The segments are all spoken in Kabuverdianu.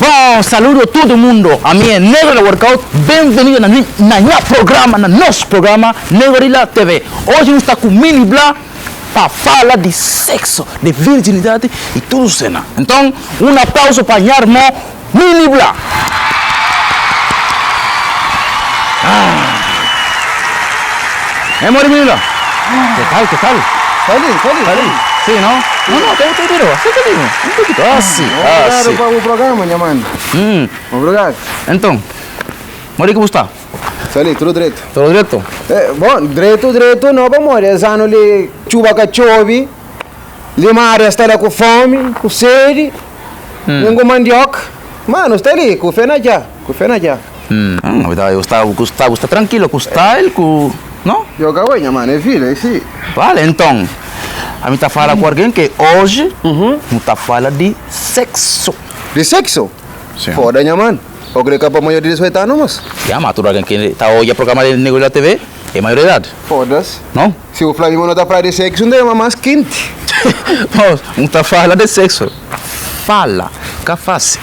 Bom, saludo todo mundo. Ami é Negro da Workout. Bem-vindo na, na minha programa, na nosso programa Negorila TV. Hoje nós está com Mini Blá para falar de sexo, de virginidade e tudo cena. Então, um aplauso para minha irmã Mini Blá. Ah. Eh, Mori Mini Blá. Que tal, que tal? Feliz, feliz. Feliz? Sí, ¿no? No, no, te, te tiro, acércate un poquito. Así, Obrigado así. para o programa, nha mano. Obrigado. Então, Mori, como está? Feliz, tudo direito. Tudo direito? É, bom, direito, direito não, amor. Esse ano ali, chuva que chove, limária está lá com fome, com sede, hum. com mandioca. Mano, está ali, com fé na já, com fé na já. Ah, Gustavo, Gustavo está tranquilo, com style, com... Não? Eu acabei, nha mano, é vida, é sim. Vale, então, a mim tá falando com alguém que hoje não tá falando de sexo. De sexo? Sim. Foda, nha mano. Eu creio que para maior de 18 anos, mas. Já, mas tudo alguém que tá hoje a programa de Negro da TV é maior de idade, Foda-se. não? Se o Flávio não tá falando de sexo, não é mais quente. Não, não tá falando de sexo. Fala, que fácil.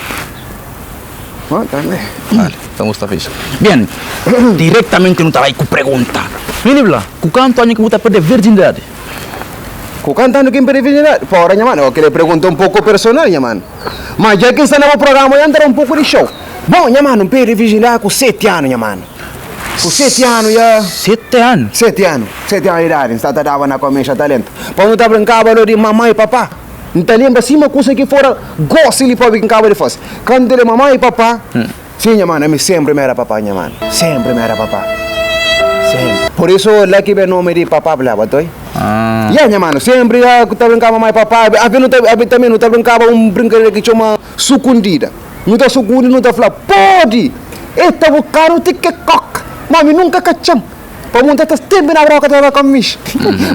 Bom, também. Vale, então está fixe. Bien, diretamente não tá aí com pergunta. Minibla, com quanto anos que você perde virgindade? Com cantando quem perde virgindade? Fora, nha mano, eu queria perguntar um pouco personal, nha mano. Mas já que está no programa, eu entrar um pouco de show. Bom, nha mano, perde virgindade com 7 anos, nha mano. Com 7 anos, já. 7 anos. 7 anos. 7 anos de idade, está dava na começa talento. Para não tá brincava de mamãe e papá. Não tá lembra assim uma coisa que fora gosto ele para brincava de fosse. Quando ele mamãe e papá. Sim, nha mano, eu sempre me era papá, nha mano. Sempre me era papá. Sempre. Por isso lá que vem nome de papá blá, batoi. Ah. Ya, nha mano, sempre ya tá brincava mamãe e papá. A vezes não tá, a vezes também não tá brincava um brincadeira que chama sucundida. Não tá sucundido, não tá falando, pode! Esta buscar te que coca. Mami nunca cacham. Pa monta tá sempre na broca tava com mis.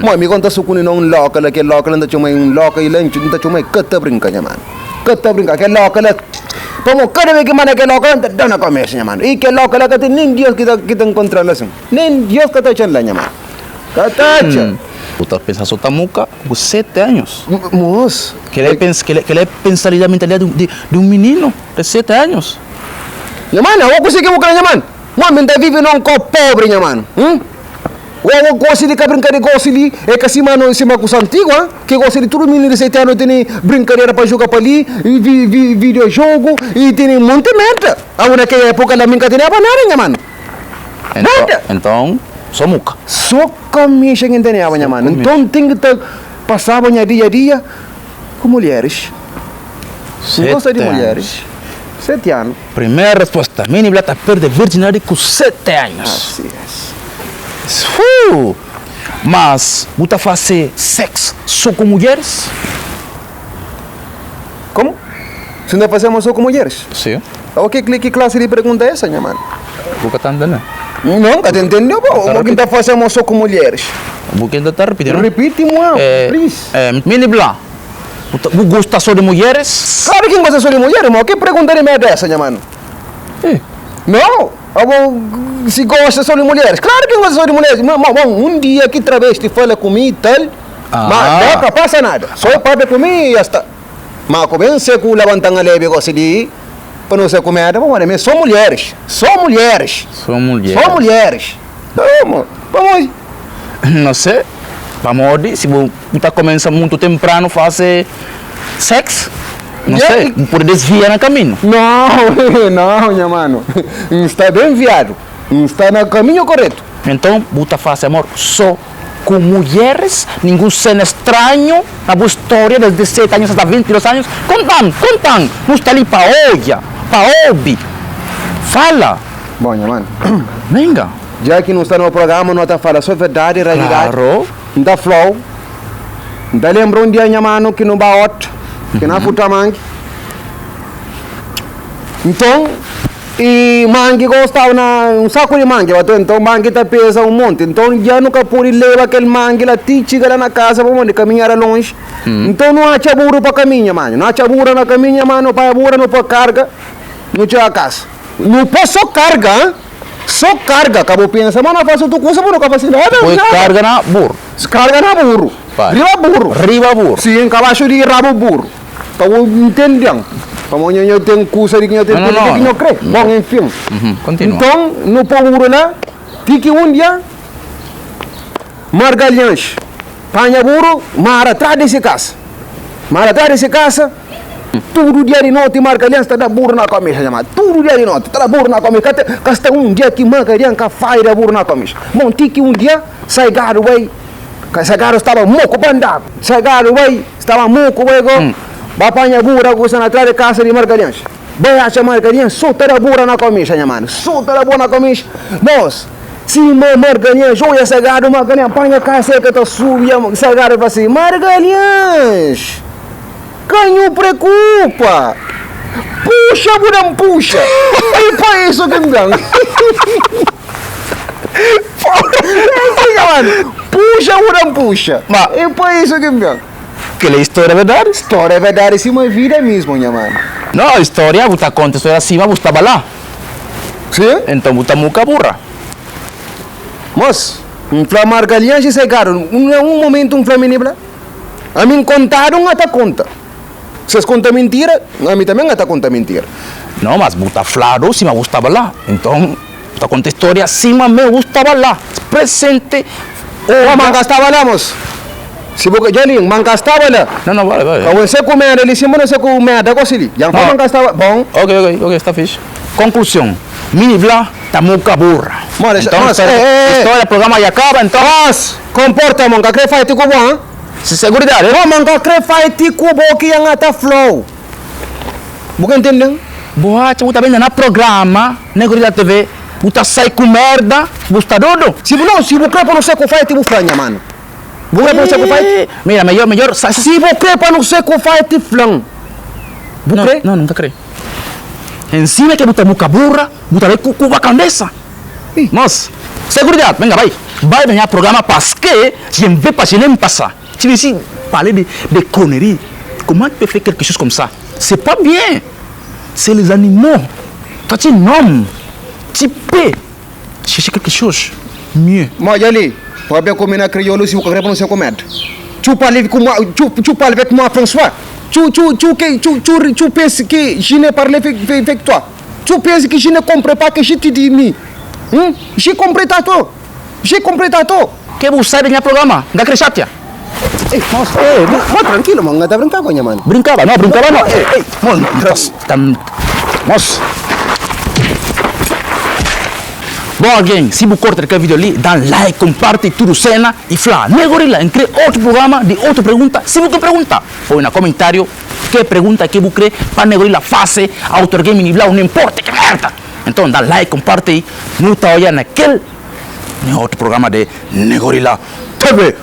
Mami conta sucundi não loca lá que loca não tá chama um loca e lá não tá chama que tá brinca, nha mano. Que tá brinca, que loca lá. Como cada vez que manda que loca não tá dando começa, nha mano. E que loca lá que tem nem Deus que tá que tá encontrando assim. Nem Deus que tá achando lá, nha mano. Que tá achando. Tu tá pensando só tamuca com 7 anos. Moço. Que ele pensa, que ele é pensalidade, mentalidade de um menino de 7 anos. Nha mano, eu consegui buscar, nha mano. Mano, tá vive num copo pobre, nha mano. Hum? O gosto de brincadeira gosto de é que assim, mano, em cima com os antigos, hein? Que gosta de todo menino de 7 anos tem brincadeira para jogar para ali, e vi, vi, videojogo, e tem um monte de merda. Agora naquela época lá nunca tinha nada, nha mano. Então, Nada. então só muca. Só camisa que tem, nha mano. Então tem que tá, passava nha dia a dia com mulheres. Não gosta de 7 mulheres. 7 anos. Primeira resposta. Mini Blata perde virgindade com 7 anos. Assim é. Mas, você fazer sexo só com mulheres? Como? Se não fazemos só com mulheres? Sim. O que, que classe de pergunta é essa, nha mano? Boca tá andando. Não, te entendeu, pô? O que tá fazendo só com mulheres? Boca ainda tá repetindo. Repite, mo, É, please. é, Mini Blá, você gosta só de mulheres? Claro que gosta só de mulheres, mo. Que pergunta de merda é essa, nha mano? É. Não, eu vou, se gosta só de mulheres. Claro que gosta só de mulheres. Mas, bom, um dia que travesti fala comigo e tal, Ah. mas não passa nada. Só papo comigo e já está. Mas começa com levantar a leve gosta de para não ser comer, bom, mas só mulheres. Só mulheres. Só mulheres. Só mulheres. Vamos, vamos. Não sei. Vamos ver se você está começando muito temprano a fazer sexo. Não Yeah, sei, pode desviar no caminho. Não, não, minha mano. Está bem viado. Está no caminho correto. Então, você faz amor só com mulheres, nenhum cena estranho na boa história, desde 7 anos até 22 anos. Contam, contam. Não está ali para olhar, para ouvir. Fala. Bom, minha mano. Venga. Já que não está no programa, não está falando só verdade, realidade. Claro. Não está flow. Não está lembra um dia, minha mano, que não vai outro, que não futa mangue. Então, e mangue gostava na um saco de mangue, bateu, então mangue tá pesa um monte. Então já nunca pude levar aquele mangue lá, ti chega lá na casa, para onde caminhar era longe. Então não há burro para caminho, mano. Não há burro na caminho, mano, para burro não para carga, não tinha casa. Não pode só carga, hein? Só carga, acabou pensa, mas não faço outra coisa, mas não faço nada. Põe nada. carga na burro. Carga na burro. Vai. Riba burro. Riba burro. Sim, abaixo de rabo burro. Para entender. Pamodi nho nho ten kusa di ki nho ten No, no, tene no. ki nho kre. Bon, enfin. Kontinua. Nton, nu po buru la, ti ki un dia, Margalhães panha buru, mara tras di si kasa. Mara tras di si kasa, tudu dia di noti Margalhães ta da buru na komisa, nha mãe. Tudu dia di noti, ta da buru na komisa. Ka ten, ka sta un dia ki Margalhães ka fai da buru na komisa. Bon, ti ki un dia, sai gadu bai, ka sai gadu staba moku pa nda. Sai gadu bai, staba moku bai go, ba panha bura ku sta na tras di kasa di Margalhães. Bai atxa Margalhães, so ta da bura na komisa, nha mano. So ta da bura na komisa. Mos, sima Margalhães oia Sagadu, Margalhães panha kaseka ta subi, Sagadu fla si, Margalhães, ka nhu prekupa, puxa bu da-m puxa, i pa isu ki N ben. Puxa bu da-m puxa, i pa isu ki N ben. Kel é história verdade? História verdade sima vida mesmo nha mano. No, história bu ta conta história sima bu staba lá. Si? Então bu ta muka burra. Mos, N fla Margalhães e Segado, na un momento N fla mini bla, ami N contadu N ata conta. Si es conta mintira, ami tambe N ata conta mintira. No, mas bu ta fladu sima bu staba lá. Então bu ta conta história sima me bu staba lá, presente. Oh, ma N ka staba lá, mos. Si bu ka, dja li, ma N ka staba la. No, no, vale, vale. Ka wese ku meda li, sima no se ku meda gosi li. Dja N fla ma N ka staba, bon. Ok, ok, ok, sta fixi. Konklusion, Mini bla ta muka burra. Mos, Enton, mos, historia, eh, eh, eh. historia programa dja kaba, enton. Mos, komporta mo, N ka kre faiti ku bo, han. Si seguridadi, eh. Mo, ma N ka kre faiti ku bo ki N ata flau. Bu ka ntenden? Bu atxa bu ta ben na programa Negro da TV, bu ta sai ku merda, bu sta dodo. Si bu, no, si bu kre pa no sai ku faiti bu fla nha mano. Bu kre pa no sai ku faiti? Mira, mejor, mejor sai. Si bu kre pa no sai ku faiti flan. Bu No, kre? no, nunca kre. Encima ke bu ta muka burra, bu ta bai ku ku bakandesa. Mos, seguridad, venga bai. Bai na nha programa paske je ne veux pas, je n'aime pas ça. Tu veux ici parler de, de conneries. Comment tu peux faire quelque chose comme ça? C'est pas bien. C'est les animaux. Toi, tu es un homme. Tu peux chercher quelque chose mieux. Mo dja li, pabia ku mi na kriolu si bu ka kre pa no se ku medu. Tu parle avec moi, tu, tu parles avec moi François. Tu, tu, tu, que, tu, tu, tu penses que je ne parle avec, avec toi. Tu penses que je ne comprends pas que je te dis mi. Hum? Je comprends tantôt. Je comprends tantôt. Ke bu sai di nha programa? N ka kre xatia. Ei, moço, ei, mo, tranquilo, mo, N ta brinka ku nha mano. Brinkaba no, brinkaba no. Ei, ei, mo, ta, moço. Bon algen, si bu korta di kel video li, dan like, komparti tudu sena i fla, Ne Gorila, N kre otu programa di otu pregunta. Si bu ten pregunta, poi na komentariu ke pregunta ke bu kre pa Ne Gorila fase, autor gen mini bla o no importa ke merda. Enton, dan like, komparti, nu ta oia na kel. Nha otu programa de Ne Gorila TV.